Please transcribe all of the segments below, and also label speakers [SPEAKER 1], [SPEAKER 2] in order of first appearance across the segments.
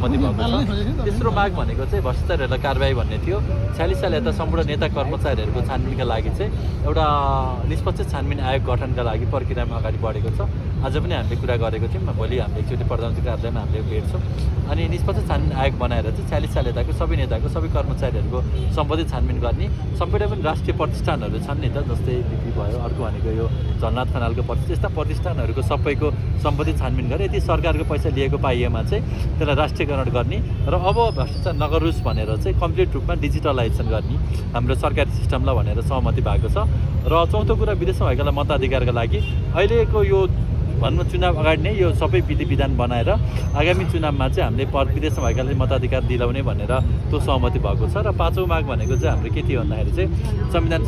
[SPEAKER 1] सहमति भएको छ। तेस्रो माग भनेको चाहिँ भ्रष्टाचारहरूलाई कारबाही भन्ने थियो। 46 साल यता सम्पूर्ण नेता कर्मचारीहरूको छानबिनका लागि चाहिँ एउटा निष्पक्ष छानबिन आयोग गठनका लागि प्रक्रियामा अगाडि बढेको छ। आज पनि हामीले कुरा गरेको थियौँ, भोलि हामीले एकचोटि प्रधानमन्त्री कार्यालयमा हामीले भेट्छौँ अनि निष्पक्ष छानबिन आयोग बनाएर चाहिँ 46 साल यताको सबै नेताको सबै कर्मचारीहरूको सम्पत्ति छानबिन गर्ने। सबैटा पनि राष्ट्रिय प्रतिष्ठानहरू छन् नि त, जस्तै बिपी भयो, अर्को भनेको यो झलनाथ खनालको प्रतिष्ठान, यस्ता प्रतिष्ठानहरूको सबैको सम्पत्ति छानबिन गरे। यति सरकारको पैसा लिएको पाइएमा चाहिँ त्यसलाई राष्ट्रियकरण गर्ने र अब भ्रष्टाचार नगरोस् भनेर चाहिँ कम्प्लिट रूपमा डिजिटलाइजेसन गर्ने हाम्रो सरकारी सिस्टमलाई भनेर सहमति भएको छ। र चौथो कुरा विदेशमा भएकालाई मताधिकारका लागि अहिलेको यो भनौँ चुनाव अगाडि नै यो सबै विधि विधान बनाएर आगामी चुनावमा चाहिँ हामीले विदेशमा भएकाले मताधिकार दिलाउने भनेर त्यो सहमति भएको छ। र पाँचौँ माग भनेको चाहिँ हाम्रो के थियो भन्दाखेरि चाहिँ संविधान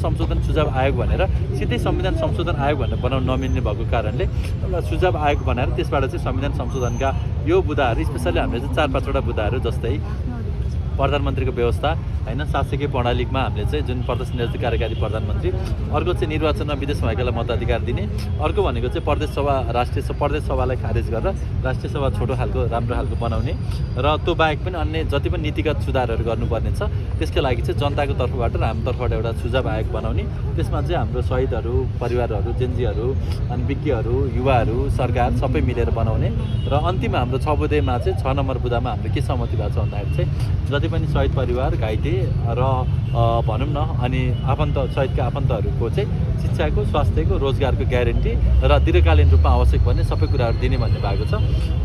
[SPEAKER 1] संशोधन सुझाव आयोग भनेर सिधै संविधान संशोधन आयोग भनेर बनाउन नमिल्ने भएको कारणले एउटा सुझाव आयोग बनाएर त्यसबाट चाहिँ संविधान संशोधनका यो बुदाहरू स्पेसल्ली हामीले चाहिँ 4-5वटा बुदाहरू जस्तै प्रधानमन्त्रीको व्यवस्था हैन, शासकीय प्रणालीमा हामीले चाहिँ जुन प्रदेश निर्वाचित कार्यकारी प्रधानमन्त्री, अर्को चाहिँ निर्वाचनमा विदेशमा भएकालाई मताधिकार दिने, अर्को भनेको चाहिँ प्रदेश सभालाई खारेज गरेर राष्ट्रिय सभा छोटो खालको राम्रो खालको बनाउने र त्यो बाहेक पनि अन्य जति पनि नीतिगत सुधारहरू गर्नुपर्ने छ त्यसका लागि चाहिँ जनताको तर्फबाट र हाम्रो तर्फबाट एउटा सुझाव आयोग बनाउने। त्यसमा चाहिँ हाम्रो शहीदहरू परिवारहरू, जेनजीहरू अनि विज्ञहरू, युवाहरू, सरकार सबै मिलेर बनाउने र अन्तिम हाम्रो 6 बुँदेमा चाहिँ 6 नम्बर बुँदामा हाम्रो के सहमति भएको छ भन्दाखेरि चाहिँ जति पनि शहीद परिवार, घाइते र भनौँ न अनि शहीदका आफन्तहरूको चाहिँ शिक्षाको, स्वास्थ्यको, रोजगारको ग्यारेन्टी र दीर्घकालीन रूपमा आवश्यक भन्ने सबै कुराहरू दिने भन्ने भएको छ।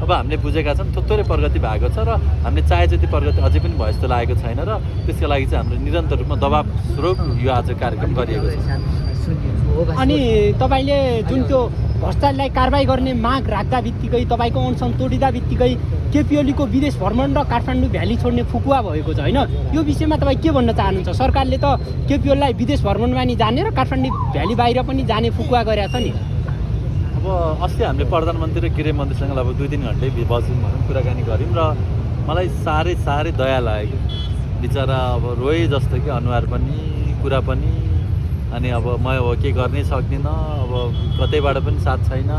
[SPEAKER 1] अब हामीले बुझेका छौँ थोरै प्रगति भएको छ र हामीले चाहे जति प्रगति अझै पनि भयो जस्तो लागेको छैन र त्यसका लागि चाहिँ हाम्रो निरन्तर रूपमा दबाब स्वरूप यो आज कार्यक्रम गरिएको छ।
[SPEAKER 2] अनि तपाईँले जुन त्यो भ्रष्टाचारलाई कारबाही गर्ने माग राख्दा बित्तिकै तपाईँको अनसन तोडिदा बित्तिकै केपी ओलीको विदेश भ्रमण र काठमाडौँ भ्याली छोड्ने फुकुवा भएको छ होइन, यो विषयमा तपाईँ के भन्न चाहनुहुन्छ? सरकारले त केपी ओलीलाई विदेश भ्रमणमा नि जाने र काठमाडौँ भ्याली बाहिर पनि जाने फुकुवा गरेको छ नि।
[SPEAKER 1] अब अस्ति हामीले प्रधानमन्त्री र गृहमन्त्रीसँग अब 2-3 घन्टै बस्यौँ भनौँ, कुराकानी गऱ्यौँ र मलाई साह्रै दया लाग्यो। बिचरा अब रोए जस्तो कि अनुहार पनि कुरा पनि, अनि अब म के गर्नै सक्दिनँ, अब कतैबाट पनि साथ छैन,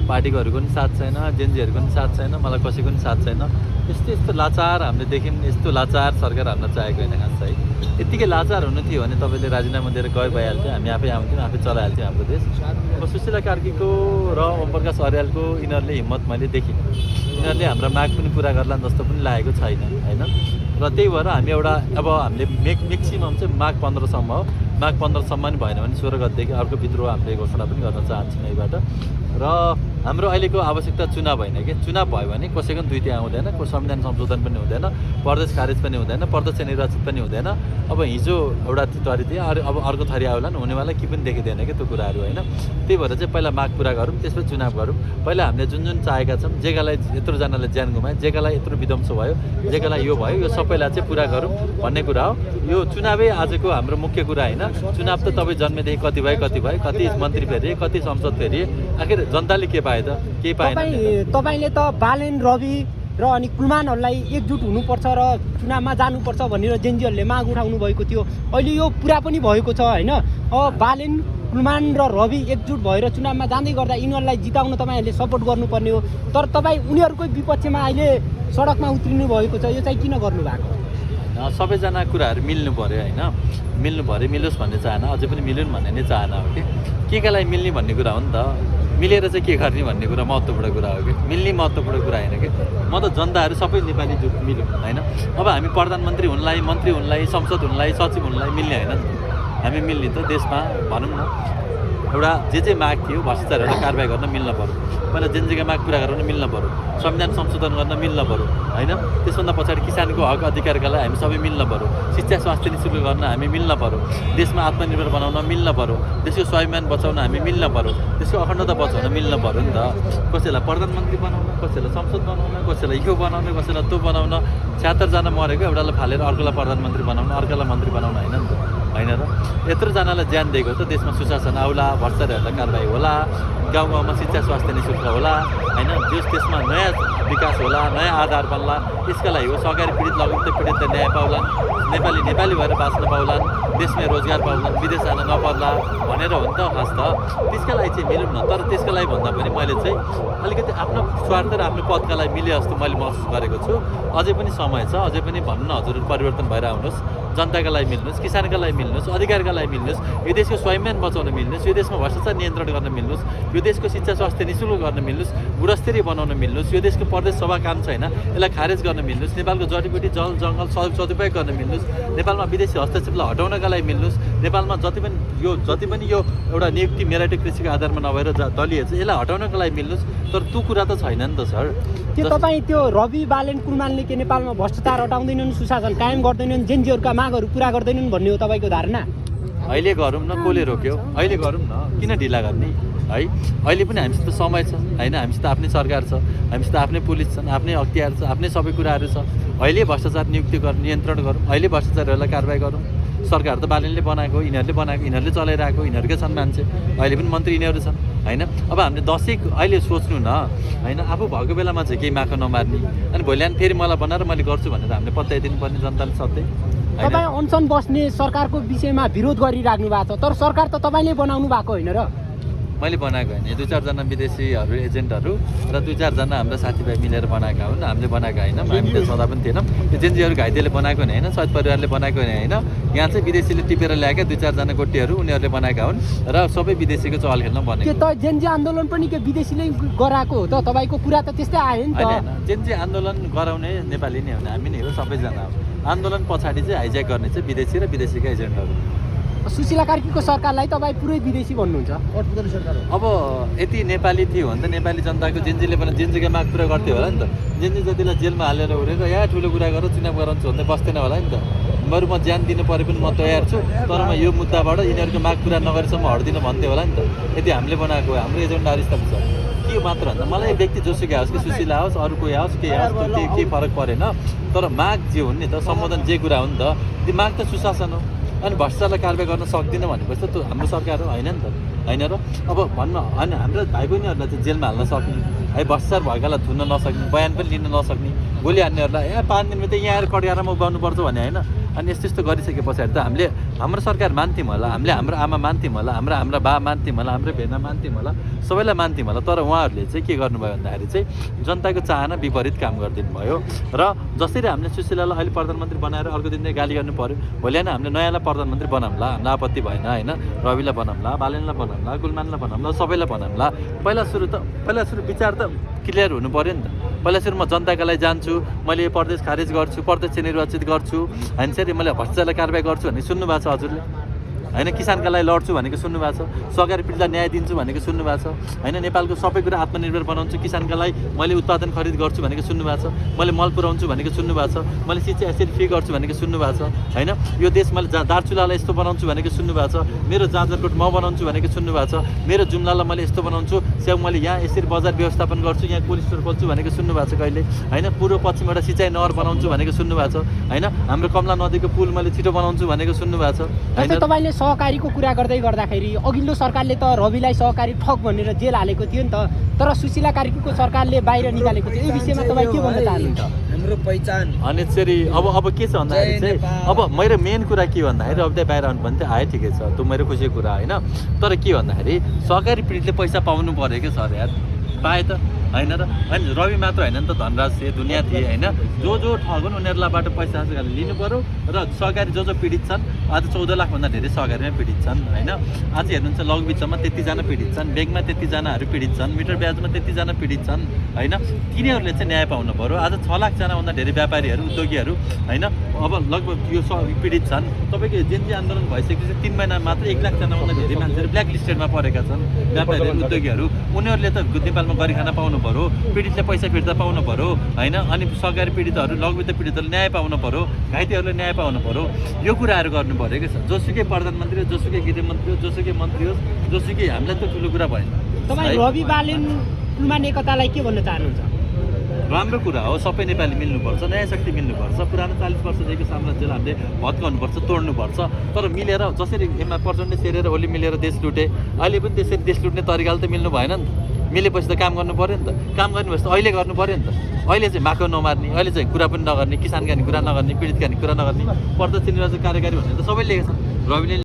[SPEAKER 1] पार्टीको पनि साथ छैन, जेनजीहरूको पनि साथ छैन, मलाई कसैको पनि साथ छैन। यस्तो लाचार हामीले देख्यौँ। यस्तो लाचार सरकार हामीलाई चाहेको होइन खास है। यत्तिकै लाचार हुनु थियो भने तपाईँले राजीनामा दिएर गए भइहाल्थ्यो, हामी आफै आउँथ्यौँ, आफै चलाइहाल्थ्यौँ हाम्रो देश। अब सुशीला कार्कीको र ओमप्रकाश अर्यालको यिनीहरूले हिम्मत मैले देखिनँ। यिनीहरूले हाम्रो माग पनि पुरा गर्ला जस्तो पनि लागेको छैन होइन। र त्यही भएर हामी एउटा अब हामीले म्याक्सिमम चाहिँ माघ 15सम्म हो। माघ 15सम्म नि भएन भने 16 गतेदेखि अर्को विद्रोह हामीले घोषणा पनि गर्न चाहन्छौँ यहीबाट। र हाम्रो अहिलेको आवश्यकता चुनाव होइन कि, चुनाव भयो भने कसैको पनि दुईटी आउँदैन, को संविधान संशोधन पनि हुँदैन, प्रदेश खारेज पनि हुँदैन, प्रदेश निर्वाचित पनि हुँदैन। अब हिजो एउटा थरी थियो, अब अर्को थरी आउला नि, हुनेवाला के पनि देखिँदैन कि त्यो कुराहरू होइन। त्यही भएर चाहिँ पहिला माग पुरा गरौँ, त्यसपछि चुनाव गरौँ। पहिला हामीले जुन चाहेका छौँ, जेकालाई यत्रोजनाले ज्यान गुमाए, जेकालाई यत्रो विध्वंस भयो, जेकालाई यो भयो, यो सबैलाई चाहिँ पुरा गरौँ भन्ने कुरा हो। यो चुनावै आजको हाम्रो मुख्य कुरा होइन। चुनाव त तपाईँ जन्मेदेखि कति भयो, कति मन्त्री फेरिए, कति संसद फेरिए, आखिर जनताले के पाए त? केही पाएन।
[SPEAKER 2] तपाईँले त बालेन, रवि र अनि कुलमानहरूलाई एकजुट हुनुपर्छ र चुनावमा जानुपर्छ भनेर जेनजीहरूले माग उठाउनु भएको थियो। अहिले यो पुरा पनि भएको छ होइन। अब बालेन, कुलमान र रवि एकजुट भएर चुनावमा जाँदै गर्दा यिनीहरूलाई जिताउन तपाईँहरूले सपोर्ट गर्नुपर्ने हो। तर तपाईँ उनीहरूकै विपक्षमा अहिले सडकमा उत्रिनु भएको छ, यो चाहिँ किन गर्नु भएको?
[SPEAKER 1] सबैजना कुराहरू मिल्नु पऱ्यो होइन। मिल्नु पऱ्यो, मिलोस् भन्ने चाहना, अझै पनि मिलुन् भन्ने नै चाहना हो कि केका लागि मिल्ने भन्ने कुरा हो नि त। मिलेर चाहिँ के गर्ने भन्ने कुरा महत्त्वपूर्ण कुरा हो कि, मिल्ने महत्त्वपूर्ण कुरा होइन कि। म त जनताहरू सबै नेपाली मिल्यो होइन। अब हामी प्रधानमन्त्री हुनलाई, मन्त्री हुनलाई, संसद हुनलाई, सचिव हुनलाई मिल्ने होइन नि त। हामी मिल्ने त देशमा भनौँ न एउटा जे माग थियो भ्रष्टाचारहरूलाई कारबाही गर्न मिल्न पऱ्यो, पहिला जेनजीका माग पुरा गर्न मिल्न पऱ्यो, संविधान संशोधन गर्न मिल्न पऱ्यो होइन। त्यसभन्दा पछाडि किसानको हक अधिकारका लागि हामी सबै मिल्न पऱ्यो, शिक्षा स्वास्थ्य निःशुल्क गर्न हामी मिल्न पऱ्यो, देशमा आत्मनिर्भर बनाउन मिल्न पऱ्यो, देशको स्वाभिमान बचाउन हामी मिल्न पऱ्यो, देशको अखण्डता बचाउन मिल्न पऱ्यो नि त। कसैलाई प्रधानमन्त्री बनाउन, कसैलाई संसद बनाउन, कसैलाई यो बनाउन, कसैलाई त्यो बनाउन। 76 जना मरेको एउटालाई फालेर अर्कोलाई प्रधानमन्त्री बनाउन, अर्कोलाई मन्त्री बनाउन होइन नि त होइन र। यत्रोजनालाई ज्यान दिएको त देशमा सुशासन आउला, भ्रष्टाचारहरूलाई कारबाही होला, गाउँ गाउँमा शिक्षा स्वास्थ्य निःशुल्क होला होइन। त्यसमा नयाँ विकास होला, नयाँ आधार बन्ला, त्यसका लागि हो। सहकारी पीडित लघुवित्त पीडित न्याय पाउलान्, नेपाली भएर बाँच्न पाउलान्, देशमै रोजगार पाउलान्, विदेश जान नपर्ला भनेर हो नि त खास त। त्यसका लागि चाहिँ मिलौँ न। तर त्यसका लागि भन्दा पनि मैले चाहिँ अलिकति आफ्नो स्वार्थ र आफ्नो पदका लागि मिले जस्तो मैले महसुस गरेको छु। अझै पनि समय छ, अझै पनि भन्नु न हजुर, परिवर्तन भएर आउनुहोस्, जनताका लागि मिल्नुहोस्, किसानका लागि मिल्नुहोस्, अधिकारका लागि मिल्नुहोस्, यो देशको स्वाभिमान बचाउन मिल्नुहोस्, यो देशमा भ्रष्टाचार नियन्त्रण गर्न मिल्नुहोस्, यो देशको शिक्षा स्वास्थ्य निःशुल्क गर्न मिल्नुहोस्, गुणस्तरीय बनाउन मिल्नुहोस्, यो देशको प्रदेश सभा काम छैन यसलाई खारेज गर्न मिल्नुहोस्, नेपालको जडीबुटी जल जङ्गल सदुपयोग गर्न मिल्नुहोस्, नेपालमा विदेशी हस्तक्षेपलाई हटाउनका लागि मिल्नुहोस्, नेपालमा जति पनि यो एउटा नियुक्ति मेरिटोक्रेसीको आधारमा नभएर दलीय छ यसलाई हटाउनका लागि मिल्नुहोस्। तर त्यो कुरा त छैन नि त सर।
[SPEAKER 2] त्यो तपाईँ त्यो रवि बालेन कुलमानले के नेपालमा भ्रष्टाचार हटाउँदैनन्, सुशासन कायम गर्दैनन्, जेनजीहरूका मागहरू पुरा गर्दैनन् भन्ने हो तपाईँको धारणा?
[SPEAKER 1] अहिले गरौँ न, कसले रोक्यो? अहिले गरौँ न, किन ढिला गर्ने है? अहिले पनि हामीसित समय छ होइन, हामीसित आफ्नै सरकार छ, हामीसित आफ्नै पुलिस छन्, आफ्नै अख्तियार छ, आफ्नै सबै कुराहरू छ। अहिले भ्रष्टाचार नियुक्ति गरौँ, नियन्त्रण गरौँ, अहिले भ्रष्टाचारहरूलाई कारवाही गरौँ। सरकार त बालेनले बनाएको, यिनीहरूले बनाएको, यिनीहरूले चलाइरहेको, यिनीहरूकै छन् मान्छे, अहिले पनि मन्त्री यिनीहरू छन् होइन। अब हामीले दसैँ अहिले सोच्नु न होइन, आफू भएको बेलामा चाहिँ केही माखा नमार्ने, अनि भोलि बिहान फेरि मलाई बनाएर मैले गर्छु भनेर हामीले पत्याइदिनु पर्ने जनताले सधैँ।
[SPEAKER 2] तपाईँ अनसन बस्ने सरकारको विषयमा विरोध गरिराख्नु भएको छ, तर सरकार त तपाईँले बनाउनु भएको होइन र?
[SPEAKER 1] मैले बनाएको होइन, 2-4 विदेशीहरू एजेन्टहरू र 2-4 हाम्रा साथीभाइ मिलेर बनाएका हुन्, हामीले बनाएका होइन, हामी त सदा पनि थिएनौँ। एजेन्सीहरू घाइतेले बनाएको होइन, शहीद परिवारले बनाएको होइन, यहाँ चाहिँ विदेशीले टिपेर ल्याएका 2-4 गोटीहरू उनीहरूले बनाएका हुन् र सबै विदेशीको चहल खेल्न बनेको।
[SPEAKER 2] के त जेन्जी आन्दोलन पनि के विदेशीले गराएको हो त? तपाईँको कुरा त त्यस्तै आयो नि त।
[SPEAKER 1] होइन, जेन्जी आन्दोलन गराउने नेपाली नै हो, हामी नै हो, सबैजना हो। आन्दोलन पछाडि चाहिँ हाइज्याक गर्ने चाहिँ विदेशी र विदेशीका एजेन्टहरू।
[SPEAKER 2] सुशीला कार्कीको सरकारलाई तपाईँ पुरै विदेशी भन्नुहुन्छ?
[SPEAKER 1] अब यति नेपाली थियो भने त नेपाली जनताको जेन्जीले पनि जेन्जीको माग पुरा गर्थ्यो होला नि त। जेन्जी जतिलाई जेलमा हालेर उडेर यहाँ ठुलो कुरा गरेर चुनाव गराउँछु भन्दै बस्दैन होला नि त। बरु म ज्यान दिनु परे पनि म तयार छु, तर म यो मुद्दाबाट यिनीहरूको माग पुरा नगरेसम्म हट्दिनँ भन्थ्यो होला नि त। यदि हामीले बनाएको हो, हाम्रो एजेन्डाहरू यस्ता छ के मात्र भन्दा मलाई व्यक्ति जोसुकै आओस् कि सुशीला आओस्, अरू कोही आओस्, के आओस्, त्यो केही फरक परेन। तर माग जे हुन् नि त, सम्बोधन जे कुरा हो नि त, त्यो माग त सुशासन हो। अनि भ्रष्टाचारलाई कारवाही गर्न सक्दिनँ भनेपछि त त्यो हाम्रो सरकार हो होइन नि त, होइन र? अब भन्न अनि हाम्रो भाइ बहिनीहरूलाई चाहिँ जेलमा हाल्न सक्ने है, भ्रष्टाचार भएकालाई थुन्न नसक्ने, बयान पनि लिन नसक्ने, गोली हान्नेहरूलाई 5 दिनमा त यहाँ आएर कटियारमा उभाउनुपर्छ भने होइन। अनि यस्तो यस्तो गरिसके पछाडि त हामीले हाम्रो सरकार मान्थ्यौँ होला, हामीले हाम्रो आमा मान्थ्यौँ होला, हाम्रा बा मान्थ्यौँ होला, हाम्रो भेना मान्थ्यौँ होला, सबैलाई मान्थ्यौँ होला। तर उहाँहरूले चाहिँ के गर्नुभयो भन्दाखेरि चाहिँ जनताको चाहना विपरीत काम गरिदिनु भयो। र जसरी हामीले सुशीलालाई अहिले प्रधानमन्त्री बनाएर अर्को दिन चाहिँ गाली गर्नु पऱ्यो, भोलि होइन हामीले नयाँलाई प्रधानमन्त्री बनाउँला, हामीलाई आपत्ति भएन होइन। रविलाई बनाउँला, बालेनलाई बनाउँला, गुलमानलाई बनाउँला, सबैलाई बनाउँला। पहिला सुरु विचार त क्लियर हुनु पऱ्यो नि त। पहिला सुरु म जनताका लागि जान्छु, मैले यो प्रदेश खारेज गर्छु, प्रदेश निर्वाचित गर्छु होइन, चाहिँ मैले भ्रष्टाचारलाई कारवाही गर्छु भन्ने सुन्नुभएको छ हजुरले होइन? किसानका लागि लड्छु भनेको सुन्नुभएको छ, सहकारी पीडितलाई न्याय दिन्छु भनेको सुन्नुभएको छ होइन? नेपालको सबै कुरा आत्मनिर्भर बनाउँछु, किसानका लागि मैले उत्पादन खरिद गर्छु भनेको सुन्नुभएको छ, मैले मल पुऱ्याउँछु भनेको सुन्नुभएको छ, मैले सिँचाइ यसरी फ्री गर्छु भनेको सुन्नुभएको छ होइन? यो देश मैले दार्चुलालाई यस्तो बनाउँछु भनेको सुन्नुभएको छ, मेरो जाजरकोट म बनाउँछु भनेको सुन्नुभएको छ, मेरो जुम्लालाई मैले यस्तो बनाउँछु, स्याउ मैले यहाँ यसरी बजार व्यवस्थापन गर्छु, यहाँ कोल्ड स्टोर खोल्छु भनेको सुन्नुभएको छ कहिले होइन? पूर्व पश्चिम एउटा सिँचाइ नहर बनाउँछु भनेको सुन्नुभएको छ होइन? हाम्रो कमला नदीको पुल मैले छिटो बनाउँछु भनेको सुन्नुभएको छ होइन?
[SPEAKER 2] तपाईँले सहकारीको कुरा गर्दै गर्दाखेरि अघिल्लो सरकारले त रविलाई सहकारी ठग भनेर जेल हालेको थियो नि त, तर सुशीला कार्कीको सरकारले बाहिर निकालेको थियो। यो विषयमा तपाईँ के भन्न चाहनुहुन्छ?
[SPEAKER 3] हाम्रो पहिचान
[SPEAKER 1] अनि चाहिँ अब के छ भन्दाखेरि चाहिँ अब मेरो मेन कुरा के भन्दाखेरि अब त्यहाँ बाहिर आउनु भने चाहिँ आयो ठिकै छ, त्यो मेरो खुसीको कुरा होइन। तर के भन्दाखेरि सहकारी पीडितले पैसा पाउनु पऱ्यो क्या सर यार, पाए त होइन र? होइन रवि मात्र होइन नि त, धनराज थिए, दुनियाँ थिए होइन? जो ठगुन् उनीहरूलाईबाट पैसा लिनु पऱ्यो। र सहकारी जो पीडित छन् आज 14 लाखभन्दा धेरै सहकारीमा पीडित छन् होइन? आज हेर्नुहुन्छ लघुवित्तमा त्यतिजना पीडित छन्, ब्याङ्कमा त्यतिजनाहरू पीडित छन्, मिटर ब्याजमा त्यतिजना पीडित छन् होइन? तिनीहरूले चाहिँ न्याय पाउनु पऱ्यो। आज 6 लाखजनाभन्दा धेरै व्यापारीहरू, उद्योगीहरू होइन अब लगभग यो पीडित छन्। तपाईँको जेन्जी आन्दोलन भइसकेपछि 3 महिना मात्र 1 लाखजनाभन्दा धेरै मान्छेहरू ब्ल्याक लिस्टेडमा परेका छन्, व्यापारीहरू, उद्योगीहरू। उनीहरूले त नेपालमा गरिखाना पाउनु पऱ्यो, पीडितले पैसा फिर्ता पाउनु पऱ्यो होइन? अनि सहकारी पीडितहरू, लघुवित्त पीडितहरूले न्याय पाउनु पऱ्यो, घाइतेहरूले न्याय पाउनु पऱ्यो। यो कुराहरू गर्नु पऱ्यो क्या सर। जोसुकै प्रधानमन्त्री होस्, जोसुकै गृहमन्त्री होस्, जोसुकै मन्त्री होस्, जोसुकै हामीलाई त ठुलो कुरा भएन।
[SPEAKER 2] तपाईँ रवि बालेन कुलमान एकतालाई के भन्न चाहनुहुन्छ?
[SPEAKER 1] राम्रो कुरा हो, सबै नेपाली मिल्नुपर्छ, न्याय शक्ति मिल्नुपर्छ, पुरानो 40 वर्षदेखि साम्राज्यलाई हामीले भत्काउनुपर्छ, तोड्नुपर्छ। तर मिलेर जसरी एमआर प्रचण्डले सेरेर ओली मिलेर देश लुटे, अहिले पनि त्यसरी देश लुट्ने तरिकाले त मिल्नु भएन नि त। मिलेपछि त काम गर्नु पऱ्यो नि त, काम गर्नुभएपछि त अहिले गर्नु पऱ्यो नि त। अहिले चाहिँ माको नमार्ने, अहिले चाहिँ कुरा पनि नगर्ने, किसानका नि कुरा नगर्ने, पीडितका नि कुरा नगर्ने, प्रत्यक्ष निर्वाचन कार्यकारी भनेर त सबैले लेखेको छ। रविले